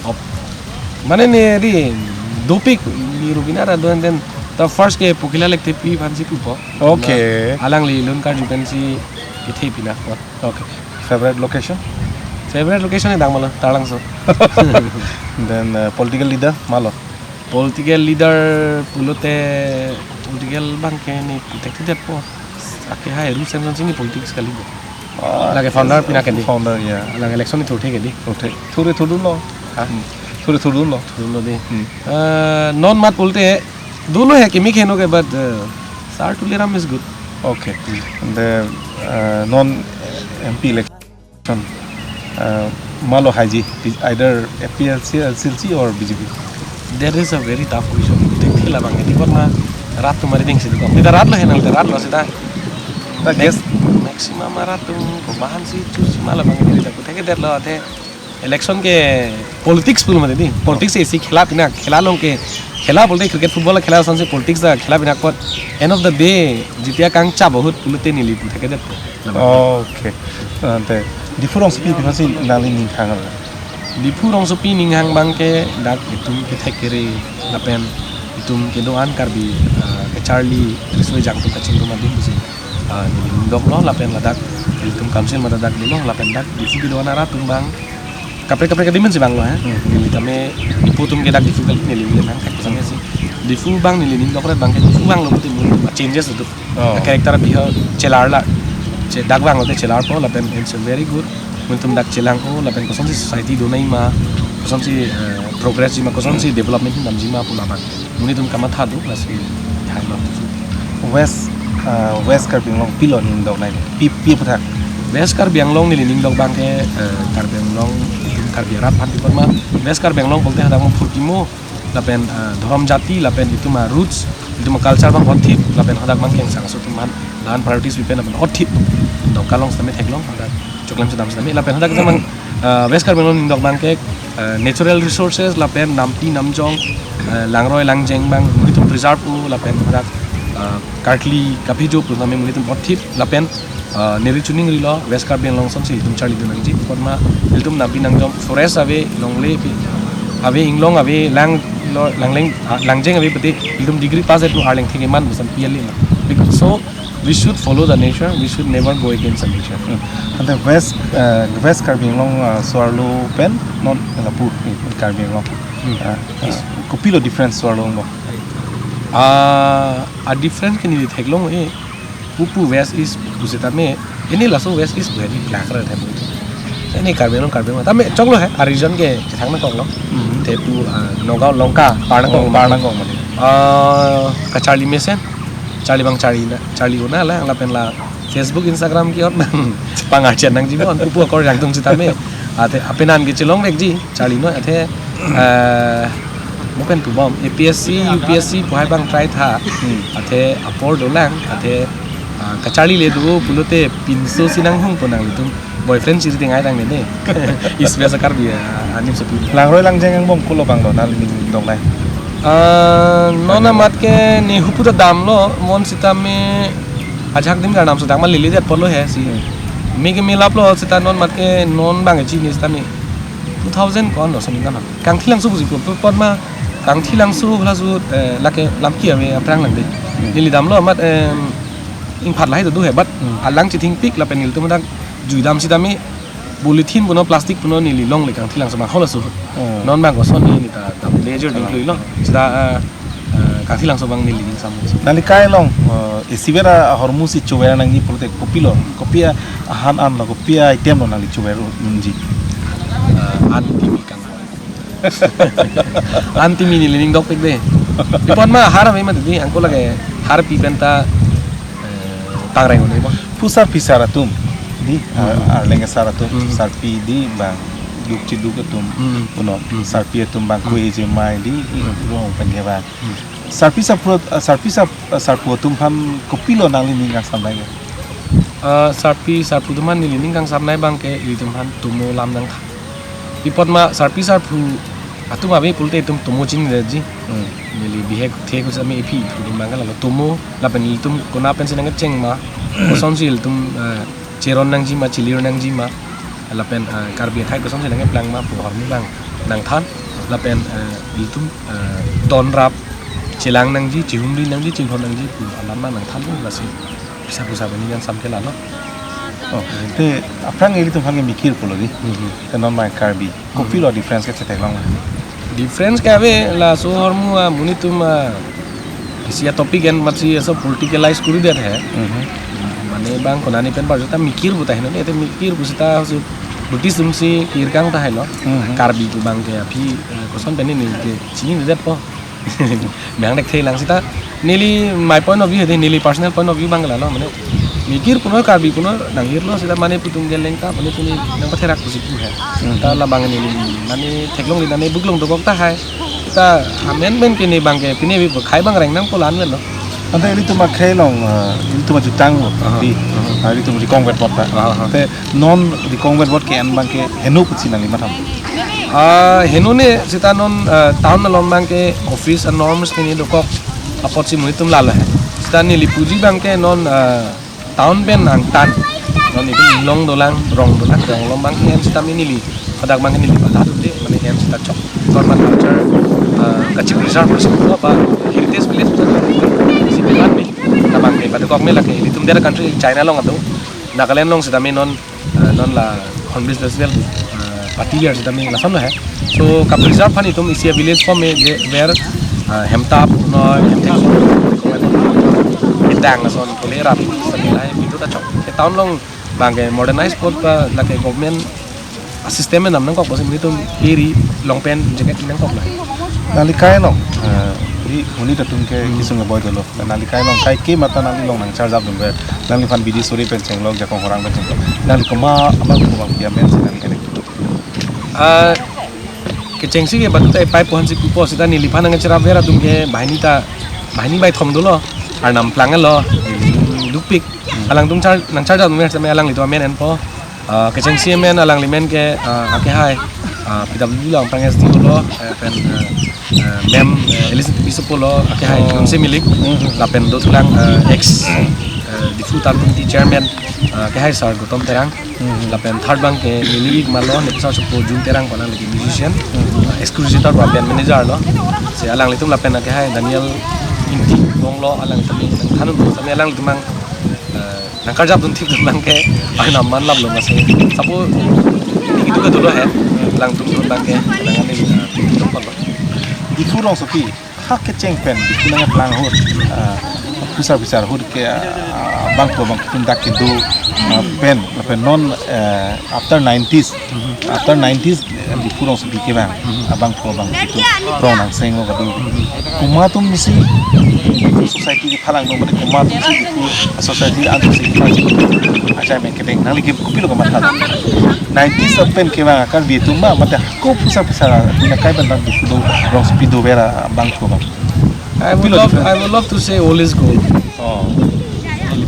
op-, mane ne di dopik ni Rubina ra do, and then the first ke Pokila Lektepi aphan si pupo. Okay. Alangli lun karju pensi kethe pina pot. Okay. Favorite location? Favorite location e dang malo, Taralangso. Then, uh, political leader malo? Political leader pulote political bang ke ne pu thekthedetpo. Ake hai Ru Semson Sing ni politics kali bo. Ah, lake founder pina ke di. Founder, yeah. Lake election ni thurthe ke di. Thurthe. Thure thurdunlo. Ha? Hmm. Thure thurdunlo. Thurdunlo di. Hmm. Uh, non mat pulote dolo he kimi kheno ke, but, uh, Sar Tuliram is good. Okay. Hmm. The, uh, non M P election, uh, malo haiji, either A P H L C, L C L C or B J P? That is a very tough question. Pu thekthe labang ke di, apot ma rat atum ari ding si di ko. Kita rat lo henang, kita rat lo sita. Ta guess. Maximum rat atum komahan si choose ma labang ke di, ta pu thekthedetlo athe. Election ke politics pu mati di. Politics isi khela pina, khela along ke, khela pulote cricket football khela ason si politics ta khela pina apot. End of the day, jitia kangchap ahut pulote neli pu thekthedet. Okay. Ante Diphu rongsopi aphan si nangli ninghang lo? Diphu rongsopi ninghang bang ke dak itum kethek kere lapen itum kedo-an Karbi, ah, kacharli riso ejang atum kachingrum adim pusi, ah, neli ning doklo lapen ladak itum council mate dak dolo lapen dak Diphu kedo-an arat atum bang kaprek kaprek adim si vanglo, eh. Hmm. Neli tame ipu atum ke dak Diphu kali neli neli nang thek samya si. Diphu bang neli ning dokret bang ke Diphu vanglo puti mun changes itu. Oh. Character biha chelar la. Che dak vanglo te chelarpo lapen it's very good. Mun atum dak chelang-o lapen kosonsi society do nangji ma, kosonsi, eh, progress ji ma, kosonsi development namji ma pu labang. Monit atum kamatha do lasi hai lo. West, uh, West Karbi Anglong pilo ning dok nai? Pi, pi aphuthak? West Karbi Anglong neli ningdok abang ke, eh, Karbi Anglong, Karbi arat aphan pi apot ma, West Karbi Anglong pulote hadak ma phurkimo, lapen, eh, dhorom jati, lapen itum a-roots, itum a-culture abang othip, lapen hadak abang ke angsang aso atum aphan, dan priorities pi pen lapen othip, dok kalong sitame theklong, hadak choklem sedam sitame, lapen hadak abang, eh, West Karbi Anglong ningdok abang ke, eh, natural resources, lapen nampi namjong, eh, langroi langjeng abang, monit atum preserve-o, lapen hadak, eh, karkli kaphijo pu sitame monit atum othip, lapen, eh, neli chuning rilo, West Karbi Anglong asonsi itum charlidun nangji, pi apot ma, itum nampi nangjong, forest ave, longle pi, ave inglong ave, lang, lo, langleng, ah, langjeng ave pute, itum degree pass et lo arleng theke man, busan piali ma. Because so, we should follow the nature, we should never go against the nature. Hmm. Ante West, eh, West Karbi Anglong, eh, so-arlo pen, non lapu, eh, Karbi Anglong. Hmm. Eh, eh, Yes. Kopilo difference so-arlo angbong? Ah, a-difference ke neli theklong, eh, pupu West East pu sitame, ini laso West East pu hedi plak ra them. Ini Karbi Anglong, Karbi Anglong. Tame choklo he, a-region ke chethang nangkoklo. Hmm. Te pu, ah, Nagaon Lanka, par nangkok, Oh, par nangkok mane. Ah, kacharli mesen, charli abang charli na, charli-o na la, lapen la Facebook, Instagram ke-ot nang pangarjan nangji bon, pupu akorjang atum sitame. Ate, apenan ke chelongvekji, charli noi, ate, eh, mo pen pu bom, A P S C, U P S C pu hai abang try tha. Hmm. Ate apor dolang, ate, ah, kacharli le do pulote pinso si nanghung po nanglitum. Boyfriend chiri tengai tang ne ne. Is biasa Karbi, ah, anim sepi. Langroi langjeng angbong kulo abang lo, nangli ningdok nai? Ah, non amat ke ne hupu ta damlo, mo sitame ajahak adim kardam so dak ma lili det apotlo he si. Hmm. Me ke me laplo sita non amat ke non abang ke chini sitame two thousand ko-an lo sening kan. Kangthilangso pusi pu apot ma, Kangthilangso halaso, eh, lake lamki ave aphrang lang de. Hmm. Neli damlo amat, em, ingphat lahai ta do he, but Hmm. alang chithingpik lapen nelitum dak juidam sitame polythene puno plastic puno neli longle Kangthilangso abang halaso. Hmm. Non abang koson neli ta dam leisure ding Oh. klui lo. Sita, eh, eh, Kangthilangso abang neli dingsam. Nangli kai along, eh, isivet ahormu si chover nangji pulote kopilo, kopi ahan an lo, kopi item lo nangli chover unji? Eh, an timi kang. An timi neli ningdokpik de. Pi apot ma har ave ma di, angko lake har pi pen ta, eh, tangreng un-e bo. Pu sarpi sar atum di, Hmm. ah, arleng sar atum, Hmm. sarpi di abang duk chiduk atum, Hmm. puno, Hmm. sarpi atum abang Hmm. kue jemai di, Hmm. rong pen ke abang. Hmm. Sarpi sarpo, ah, sarpi sar-, ah, sarpo atum aphan kopilo nangli ning kangsam nai ke? Ah, sarpi sarpo atum aphan neli ning kangsam nai abang ke ilitum aphan tomo lam nangthan. Pi apot ma sarpi sarpo atum ave pulote itum tomo chinidetji. Hmm. Neli bihek thek sitame iphi iphu atum abang ke lalo tomo lapen ilitum konat pensi nangkecheng ma, kosonsi ilitum, eh, cheron nangji ma, chelir nangji ma, lapen, eh, Karbi athai kosonsi nangkeplang ma pu ahormu abang nangthan, lapen, eh, ilitum, eh, tonrap, chelang nangji, chehumri nangji, chinghon nangji pu alam abang nangthan, lasi pisa pusa bani yang samke lalo. Oh, te aphrang ilitum aphan ke mikir pulo di. Mhm. Te non mai Karbi. Kopilo difference ke chetheklong? Difference ke ave laso ahormu amonit atum, ah, isi atopic en matsi aso politicalize kuri det he. Mhm. Mane abang konane pen parjota mikir pu tahai lo, ete mikir pu sita su Buddhist atum si kirkang tahai lo. Mhm. Karbi pu abang ke aphi, eh, koson pen neli ke chinidetpo. Bang dek the lang sita. Neli my point of view he de, neli personal point of view abang lalo mane. Mikir puno Karbi puno nanghirlo sita mane pu atum ke lengta mane puni nangpatherak pusi pu he. Hmm. Ta labang neli mane theklongri nane buklong dokok tahai. Ta amen men ke ne abang ke pine bi khai abang reng nangpo la-an lo. Ante ilitum akhei along, eh, ilitum ajutang lo. Aha. Di. Aha. Ah, ilitum rikong vet bot ta. Aha. Te non rikong vet bot ke-en abang ke heno pusi nangli matham? Ah, heno ne sita non, ah, town along abang ke office a-norms ke ne dokok apotsi monit atum lalo he. Sita neli puji abang ke non, ah, town pen angtan. Non itum inglong dolang, rong dolang, rong along abang ke en sitame neli, hadak abang ke neli patha atum de, mane en sita chok. Korban culture, ah, kachi-preserve pusi pu apa heritage village pusi pu si bilan me. Labang ke padokok me lake ilitum dera country China along atum, Nagaland along sitame non, ah, non la Hornbill Festival, ah, party year sitame lason lo he. So ka-preserve aphan itum isi a-village form me je where, ah, hemtap noi, hemthek, kedang lason pule rat sitame lahai pi atum ta chok. Ke town along abang ke modernize apot ba lake government a-system enam nangkok pusi monit atum kiri long pant jacket nangkok la. Nangli kai along, eh, Di monit atum ke kisung keboi dolo. Nangli kai along kaike mate nangli along nangcharjapdunver. Nangliphan bidi suri pen chenglok, jakong horang pen chenglok. Nangli komat abang komat pi amen si nangli kene. Ah, kechengsi ke batu ta epai pohan si pupo seta neliphan nangcherapver atum ke banghini ta, banghini baithom dolo. Arnam planglo, dukpik. Alangtum char, nangcharjapdunver seta me alanglitum amen enpo. Ah, kechengsi amen alangli men ke, ah, akehai, ah, P W D along pang S D O lo, eh, pen, eh, eh, ma'am, eh, Elizabeth Bisopo lo, akehai Jumse Milik, lapen dothulang, eh, ex, eh, Diphu Tarpung T chairman, ah, akehai Sir Gautam Terang, lapen third abang ke Lily Igmar lo, nepisar sopo Jun Terang, pu alang lake musician, ah, executive director pen manager lo, si alanglitum lapen akehai Daniel Ingti Bong lo, alanglitum thanun lo, seta me alanglitum mang, eh, nangkarjapdun thipdun abang ke, ai nam man lam lo masi. Sapo, tinggi tu ke dolo he, alangtum dun abang ke, nang ani, eh, tum pon lo. Diphu rongsopi, ha kecheng pen, Diphu nangplang ahut, ah, phusar phusar ahut ke, ah, bangphu bangphi atum dak kedo, ah, pen, lapen non, eh, after nineties, after nineties, eh, Diphu rongsopi kevang, abangphu bangphi atum rong nangseng lo kado. Komat atum si Diphu society kephalang do, mane komat atum si Diphu society antu si kephalang. Achai me kedeng, nangli ke kopilo komat tha. Nineties pen kevang Karbi atum ma, mate ko phusar phusar atum akai pen Diphu do, rongsopi dover abangphu abang. I would Kopilo love, different? I would love to say old is gold. Oh.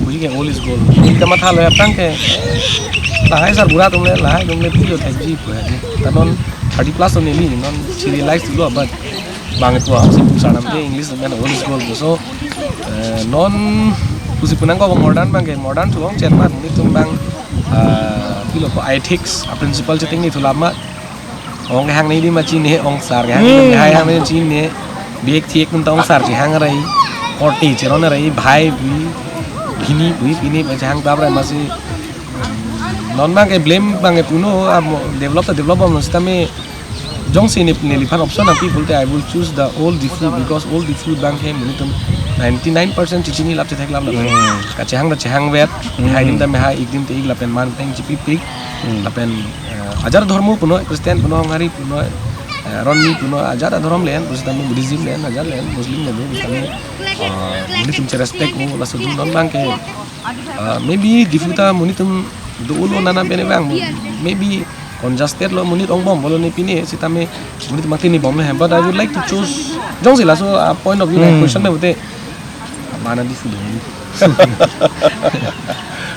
Puji ke old is gold. Kita matha lo aphrang ke. Lahai sarbura atum le, lahai atum le puji thekji pu he. Ta non thirty plus only, non chiri likes dulu abad. Bang itu apa sih, sarnam ke English men old is gold. So, eh, non pusi punang ko modern abang ke, modern thu ong chet mat, netum abang, eh, pilo ko ethics, a principle cheting netum lama. Ong kehang nangji ma chini, ong sar kehang, hmm, hai hang nangji chini. Biek thiek nang ta ong sar chehang rai. Korte cheron rai, bhai bui, bhini bui, bhini bui chehang tap rai masi. Non abang ke blame abang ke puno, ah, mo-, develop ta develop bom sitame jongsi ne, neliphan option nangpi pulote I will choose the old Diphu because old Diphu abang ke monit atum ninety nine percent chechini lap chethek lap lap. Hmm. Kachehang ta chehang vet, hmm, hai dim ta me hai, ik dim te ik lapen man peng chipipik. Hmm. Lapen, eh, ajar dhormo puno, Christian puno, Hongari puno, eh, Aronni puno, ajar adhorom len, pusitame Buddhism len, ajar len, Muslim len, pusitame, eh, monit atum che respect mo, laso dun non abang ke, eh, maybe Diphu ta monit atum do-olo nana bene abang, maybe congested lo monit ong bom bolo ne pine, sitame monit atum mati ne bom he, but I would like to choose, jongsi laso, uh, point of view, hmm, question me pute, mana Diphu do.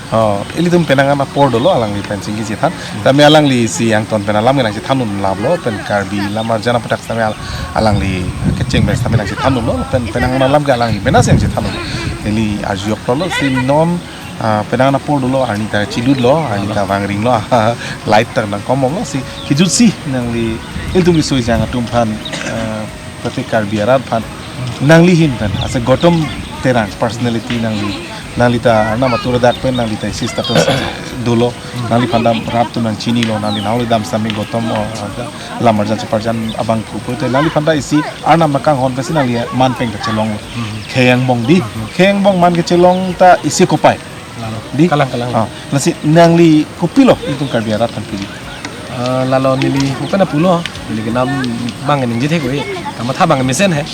Oh, ilitum penang an apor dolo alangli pen chingki chethan. Tame alangli si angton pen alam nangchethan un lap lo pen Karbi lam arjan aputhak tame al-, alangli kecheng pen tame nangchethan un lo pen penang an alam ke alangli mena si nangchethan un. Ili arju ok lo si non, ah, penang an apor dolo arni ta chilut lo, arni ta vangring lo, light ta nangkom lo si kijut si nangli ilitum risoi jang atum aphan, ah, Pati Karbi arat aphan nangli ahin pen, ase Gautam Terang personality nangli, nangli ta arnam atur dak pen nangli ta isi status dolo, nangliphan ta rat atum nangchini lo, nangli nangli dam sami Gautam, oh, lam arjan cheparjan abangphu pu te nangliphan ta isi arnam nangkanghon pensi nangli man peng kachelong lo. Khei angbong di, khei angbong man kachelong ta isi kopai. Lalo. Di? Kalang, kalang. Ah, lasi nangli kopilo itum Karbi arat aphan pili? Ah, lalo neli bukan pulo, neli kenam abang ningje thek oi. Kamatha abang mesen he.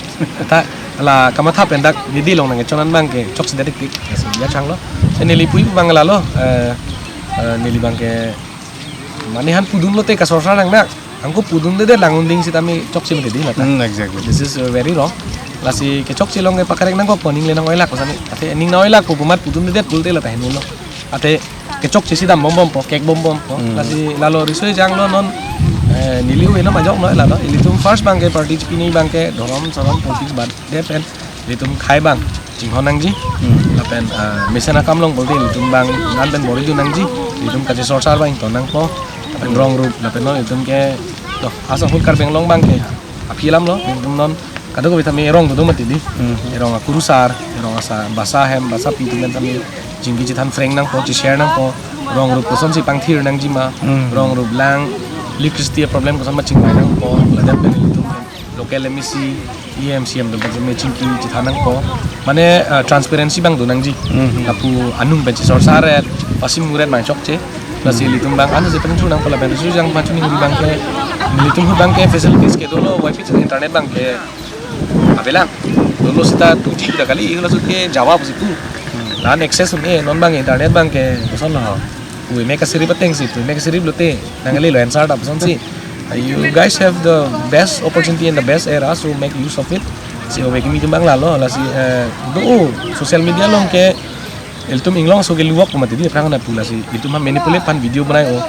Ta la kamatha pen dak neli along nangchonang abang ke chokche dak tik tik. Lasi ya chang lo. Neli pu abang lalo, eh, eh, neli abang ke mane han pudun lote kasorsar nang na. Anke pudundedet lang un ding sitame chokche mati di lata. Hmm, exactly. This is, uh, very wrong. Lasi kechokche along ke pakarek nangkok po, ning le nang-oilak po sani. Ate ning nang-oilak po, komat pudundedet pulote lata henlo. Ate kechokche si dam bom bompo, kek bom bompo. Hmm. Lasi lalo risoi jang lo non, eh, neli ave no majok noi lalo. Ilitum first abang ke party chipini abang ke dhorom sorom politics bad de pen ilitum khei abang chinghon nangji. Hmm. Lapen, ah, mesen akam along pulote ilitum abang ngan pen bor-idun nangji. Ilitum kachesorsar abang ington nangpo. Lapen rong rup, lapen non ilitum ke, to, asa whole Karbi Anglong abang ke aphi alam lo, ilitum non kadokave tame erong do mati di. Hmm. Erong akurusar, erong asa basa hem, basa pi atum pen tame chingki chethan phreng nangpo, che-share nangpo. Rong rup kosonsi pangthir nangji ma, hmm, rong rup lang, electricity problem koson ma chingvai nangpo, ladak pen ilitum local M A C, E M, C M atum pen chingki chethan nangpo. Mane, ah, transparency abang do nangji. Mhm. Lapu anung pen chesorsar ret, pasim muret abang chokche. Lasi, mhm, ilitum abang anu je pen thu nangpo lapen risoi jang pachu ning ri abang ke, ilitum ahut abang ke facilities ke dolo, wifi internet abang ke Avelang. Dolo seta two G kita kali, ila sut ke Java pusi pu. Lan access un-e, non abang internet abang ke, koson ho. Ui, me kasirip ateng si pu, me kasirip lote, nang le lo answer ta puson si. Uh, you guys have the best opportunity and the best era, so make use of it. Si Ove Kimi atum abang lalo, lasi, eh, do, social media along ke, ilitum inglong so ke luwak pu mati di, aphrang na pu lasi, ilitum ha manipulate aphan video bonai-o,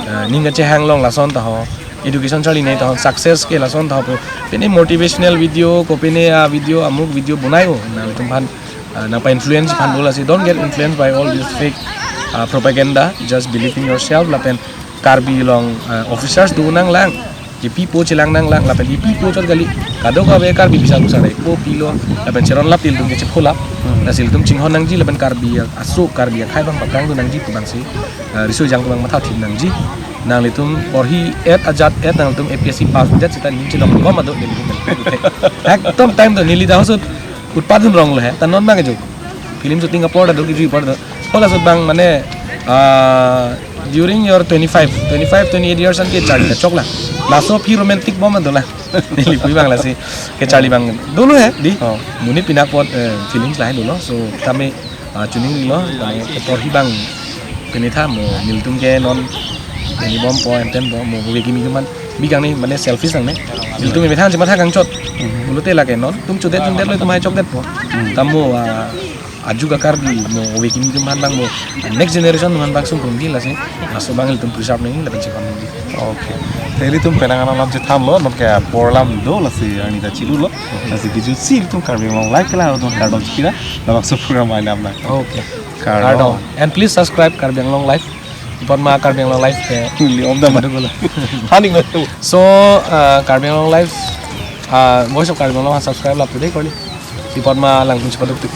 eh, ning kachehang along lason ta ho, education charli nai ta ho, success ke lason ta ho pu, pine motivational video, kopine a video, amuk video bonai-o, nangtum aphan, eh, nangpa-influence aphan do lasi, don't get influenced by all this fake, uh, propaganda, just believe in yourself, lapen Karbi along, eh, officers do nanglang, kipi po chelang nanglang, lapen kipi po chot kali, kadokave Karbi bisa kusare, po pilo, lapen cheron lap ilitum ke chepho lap, Hmm. lasi ilitum chinghon nangji, lapen Karbi aso, Karbi akhei abang paprang do nangji pu abang si, eh, riso ejang pu abang matha thip nangji, nanglitum porhi et ajat et nanglitum A P S C pass det seta ning chelong kom ado nelitum. Ekdom time do neli ta hosut utpadun rong lo he, ta non abang ke jo. Film shooting apor ta do, kejui apor ta do. Hola sut abang mane, ah, during your twenty-five, twenty-five, twenty-eight years an kecharli ta choklo. Laso aphi romantic bom do la. Neli pu abang lasi kecharli abang dolo he di. Oh. Monit pinak apot, eh, feelings lahai dolo. So kami, ah, chuning rilo, kami ke porhi abang pini tha mo nelitum ke non pini bom po enten bom mo Ove Kimi atum aphan bi kang ni mane selfish nangne. Nelitum imethan chematha kangchot. Mhm. Pulote lake non tum chodet chundet lo, itum hai chokdet po. Mhm. Tamo, ah, ajuk a-Karbi mo Ove Kimi atum aphan abang mo next generation atum aphan abang sungkrungji lasi, laso abang ilitum preserve nangji lapen chekon nangji. Okay. Te ilitum penang an alam chethanlo, non ke apor alam do lasi arni ta chilulo. Lasi kejut si ilitum Karbi Anglong Live ke la aron atum kardom chekira, labangso program alam na. Okay. Kardom. Kardom. And please subscribe Karbi Anglong Live. Ipot ma Karbi Anglong Live ke. Neli om dam. Paduk lo. Haning lo. So, uh, Karbi Anglong Live, uh, Voice of Karbi Anglong subscribe lap today kali. Ipot ma langdun chepaduk tik.